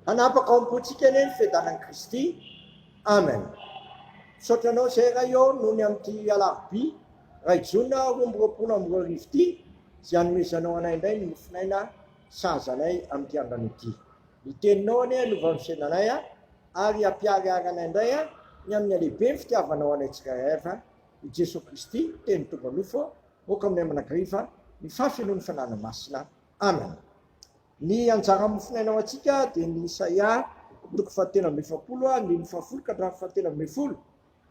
Hanapaka ao am-pontsika anie ny fiadanan'i Kristy. Amen. Misaotra anao izay Ray ô noho ny amin'ity alarobia iray jona 2022 ity izay anomezanao anay indray ny mofon'aina sahaza anay amin'ity andro anio ity. Ny teninao anie hanova ny fiainanay ary hampiharihary anay indray ny amin'ny halehiben'ny fitiavanao anay tsirairay avy, i Jesoa Kristy, Teny tonga nofo, moka aminay mandrakariva ny fahafenoan'ny Fanahiny Masina. Amen. Ny anjara mofonaina ho antsika dia ny Isaia toko fahatelo amby efapolo andininy fahafolo ka hatramin'ny fahatelo ambin'ny folo.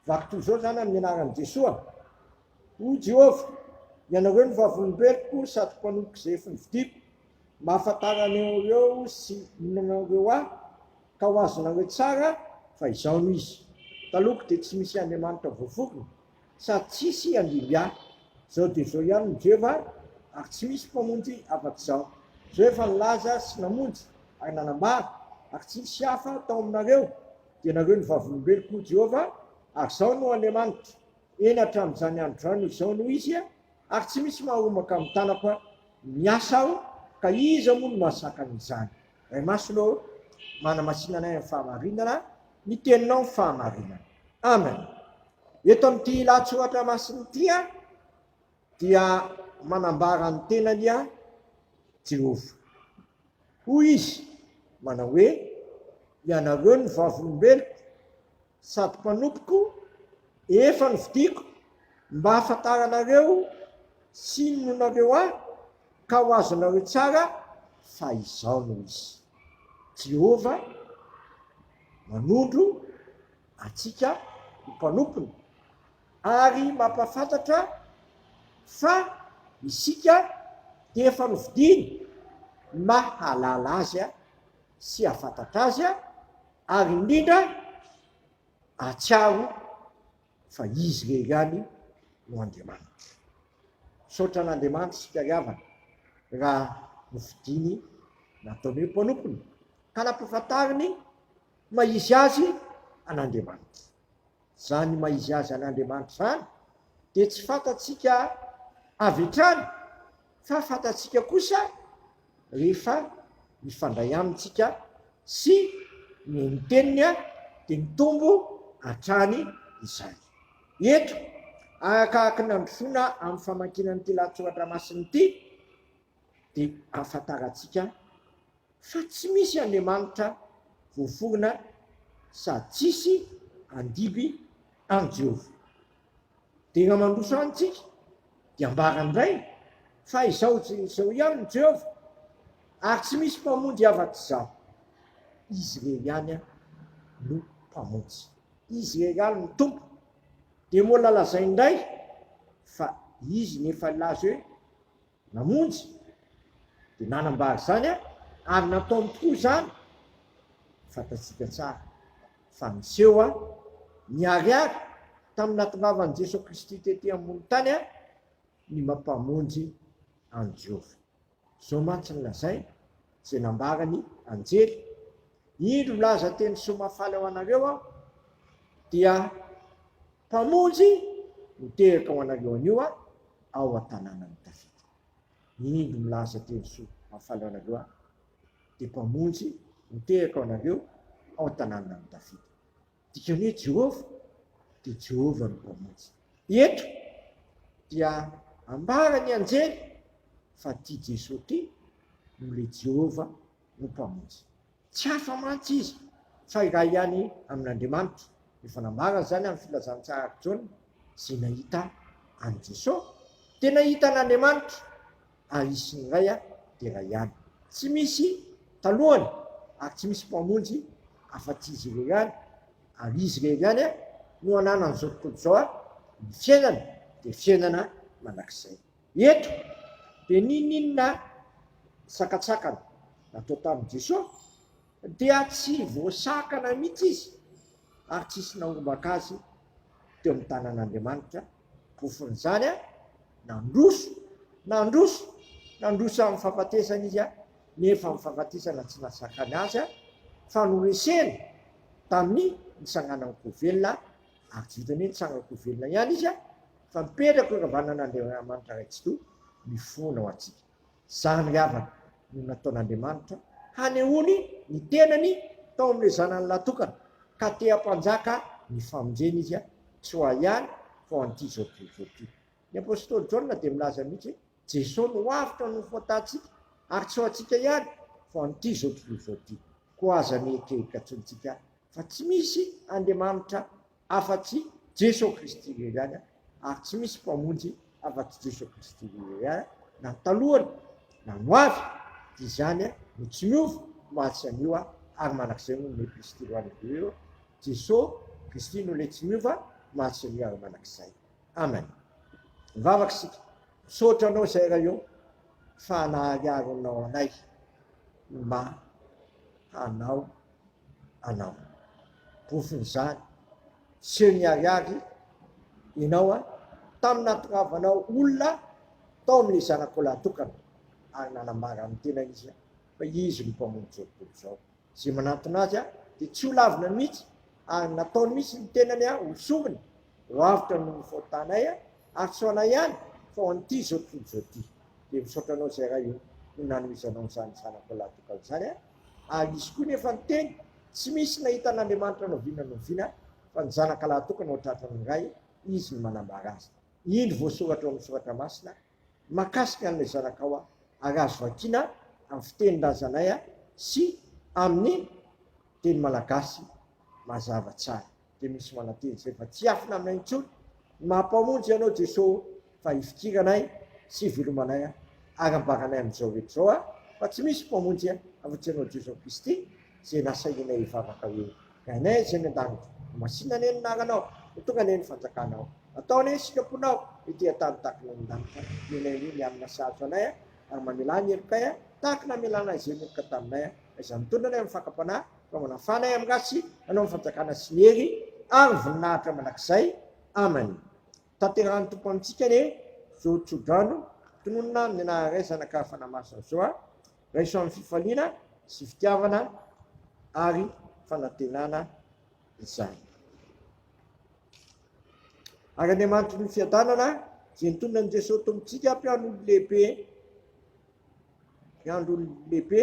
Vaky toy izao izany amin'ny anaran'i Jesoa. Hoy Jehovah, Ianareo no vavolombeloko sady mpanompoko izay efa nofidiko, mba hahafantaranareo sy hinanareo ahy, ka ho azonareo tsara fa Izaho no Izy. Talohako dia tsy misy andriamanitra voaforona, sady tsy hisy handimby ahy. Izao dia izao ihany no Jehovah, ary tsy misy mpamonjy afa-tsy Izaho. Izao efa nilaza sy namonjy ary nanambara, ary tsy nisy hafa tao aminareo, dia nareo no vavolombeloko, hoy Jehovah, ary Izaho no Andriamanitra. Eny hatramin'izany andro izany no Izaho no Izy, ary tsy misy mahahomaka amin'ny tanako. Miasa Aho, ka iza moa no mahasakana izany? Ray Masina ô, manamasina anay amin'ny fahamarinana, ny Teninao ny fahamarinana. Amen. Eto amin'ity lahatsoratra masina ity dia manambara ny tenany Jehovah. Hoy izy manao hoe, Ianareo no vavolombeloko sady mpanompoko efa nofidiko mba hahafantaranareo sy hinoanareo ahy ka ho azonareo tsara fa izaho no izy. Jehovah manondro antsika ho mpanompony ary mampahafantatra fa isika dia efa nofidiny mba hahalala azy sy hahafantatra azy ary indrindra hahatsiaro fa Izy irery ihany no Andriamanitra. Misaotra an'Andriamanitra isika ry havana raha nofidiny nataony hoe mpanompony ka nampahafantariny maha izy azy an'Andriamanitra. Izany maha izy azy an'Andriamanitra izany dia tsy fantatsika avy hatrany fa fantatsika kosa rehefa mifandray aminy tsika sy mihaino ny teniny dia mitombo hatrany izany. Eto, arakaraky ny nandrosoana amin'ny famakiana an'ity lahatsoratra masina ity dia ahafantarantsika fa tsy misy Andriamanitra voaforona sady tsisy andiby an'i Jehovah. Dia raha mandroso any tsika dia ambara indray fa izao izao ihany no Jehovah ary tsy misy mpamonjy afa-tsy izaho. Izy irery ihany no mpamonjy. Izy irery ihany no Tompo. Dia mbola lazainy indray fa izy no efa nilaza hoe namonjy dia nanambara izany ary nataony tokoa izany, fantatsika tsara fa niseho niharihary tamin'ny nahatongavan'i Jesoa Kristy tety ambony tany ny mampamonjy an'i Jehovah. Izao mantsy no lazainy, izay nambaran'ny anjely, Indro milaza teny soa mahafaly ho anareo aho, dia Mpamonjy no teraka ho anareo anio ao an-tanànan'i Davida. Indro milaza teny soa mahafaly ho anareo aho, dia Mpamonjy no teraka ho anareo ao an-tanànan'i Davida. Dikany hoe Jehovah dia Jehovah no Mpamonjy. Eto dia ambaran'ny anjely fa ity Jesoa ity no ilay Jehovah no Mpamonjy. Tsy hafa mantsy izy fa iray ihany amin'Andriamanitra. Efa nambarany izany amin'ny filazantsaran'i Jaona, izay nahita an'i Jesoa dia nahita an'Andriamanitra, ary izy sy ny Ray dia iray ihany. Tsy misy talohany ary tsy misy Mpamonjy afa-tsy Izy irery ihany, ary Izy irery ihany no ananan'izao tontolo izao ny fiainana, dia fiainana mandrakizay. Eto dia n'inon'inona sakantsakana natao tamin'i Jesoa dia tsy voasakana mihitsy izy ary tsisy nahombaka azy teo amin'ny tanan'Andriamanitra, porofon'izany nandroso, nandroso, nandroso amin'ny fahafatesana izy nefa ny fahafatesana tsy nahasakana azy fa noreseny tamin'ny nitsanganany ho velona ary tsy vitan'ny hoe nitsangan-ko velona ihany izy fa mipetraka eo ankavanan'Andriamanitra Ray Tsitoha mifona ho antsika. Izany ry havana no nataon'Andriamanitra. hanehoany ny tenany tao amin'ilay Zanany lahy tokana, ka te hampanjaka ny famonjena Izy, tsy ho ahy ihany fa ho an'ity izao tontolo izao ity. Ny apostoly Jaona dia milaza mihitsy hoe Jesoa no avotra noho ny fahotantsika, ary tsy ho antsika ihany fa ho an'ity izao tontolo izao ity. Koa aza mihekeheka intsony tsika fa tsy misy Andriamanitra afa-tsy Jesoa Kristy irery ihany, ary tsy misy Mpamonjy afa-tsy Jesoa Kristy irery ihany, na ny talohany na ny ho avy, dia izany no tsy miova, omaly sy anio ary mandrakizay no ny Kristy ho an'ireo. Jesoa Kristy no ilay tsy miova, omaly sy anio ary mandrakizay. Amen. Mivavaka isika. Misaotra anao izay Ray ô fa nahariharinao anay mba hanao anao. Porofon'izany, seho niharihary ianao a, tamin'ny nahatongavanao olona tao amin'ilay Zanakao lahy tokana, ary nanambara amin'ny tenany Izy fa Izy no Mpamonjy izao tontolo izao. Izay manantona Azy dia tsy ho lavina mihitsy, ary nataony mihitsy ny tenany ho sorona, ho avotra noho ny fahotanay, ary tsy ho anay ihany, fa ho an'ity izao tontolo izao ity. Dia misaotra Anao izay Ray o, no nanohizanao an'izany Zanakao lahy tokana izany, ary Izy koa nefa niteny, Tsy misy nahita an'Andriamanitra n'oviana n'oviana, fa ny Zanaka lahy tokana ao an-tratran'ny Ray, Izy no manambara Azy. Indro voasoratra ao amin'ny Soratra Masina, mahakasika an'ilay Zanakao aho, ary azo vakiana amin'ny fitenin-drazanay sy amin'ny teny malagasy mazava tsara. Dia misy manantena izay fa tsy hiafina aminay intsony ny maha Mpamonjy Anao Jeso ô, fa hifikiranay sy hivelomanay ary ambaranay amin'izao rehetra izao fa tsy misy Mpamonjy afa-tsy Ianao Jeso Kristy izay nasainay hivavaka hoe, Rainay izay any an-danitra, homasina anie ny anaranao, ho tonga anie ny fanjakanao, atao anie ny sitraponao ety an-tany tahaka ny any an-danitra, omenay anio ny hanina sahaza anay ary mamelà ny helokay tahaka ny namelanay izay meloka taminay, aiza mitondra anay amin'ny fakam-panahy Fa manafana ahy amin'ny ratsy, hanao ny fanjakana sy ny hery ary ny voninahitra mandrakizay. Amen. Tanterahan'ny Tompo amintsika anie izao tsodrano tononina amin'ny anaran'ny Ray, Zanaka ary Fanahy Masina izao a. Raiso amin'ny fifaliana sy fitiavana ary fanantenana izany. Ary Andriamanitry ny fiadanana izay nitondra an'i Jesoa Tompontsika mpiandry ondry lehibe, mpiandry ondry lehibe,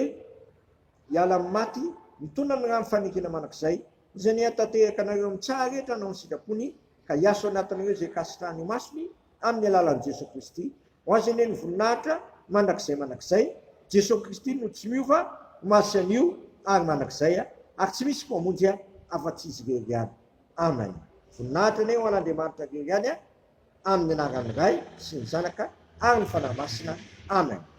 Hiala amin'ny maty, mitondra ny rano fanekena mandrakizay, izay nihatanteraka anareo amin'ny tsara rehetra hanao ny sitrapony, ka hiasa ao anatinareo izay ankasitrahany imasony, amin'ny alalan'i Jesoa Kristy. Ho Azy anie ny voninahitra, mandrakizay mandrakizay. Jesoa Kristy no tsy miova, omaly sy anio ary mandrakizay, ary tsy misy Mpamonjy afa-tsy Izy irery ihany. Amen. Voninahitra anie ho an'Andriamanitra irery ihany, amin'ny anaran'ny Ray sy ny Zanaka ary ny Fanahy Masina. Amen.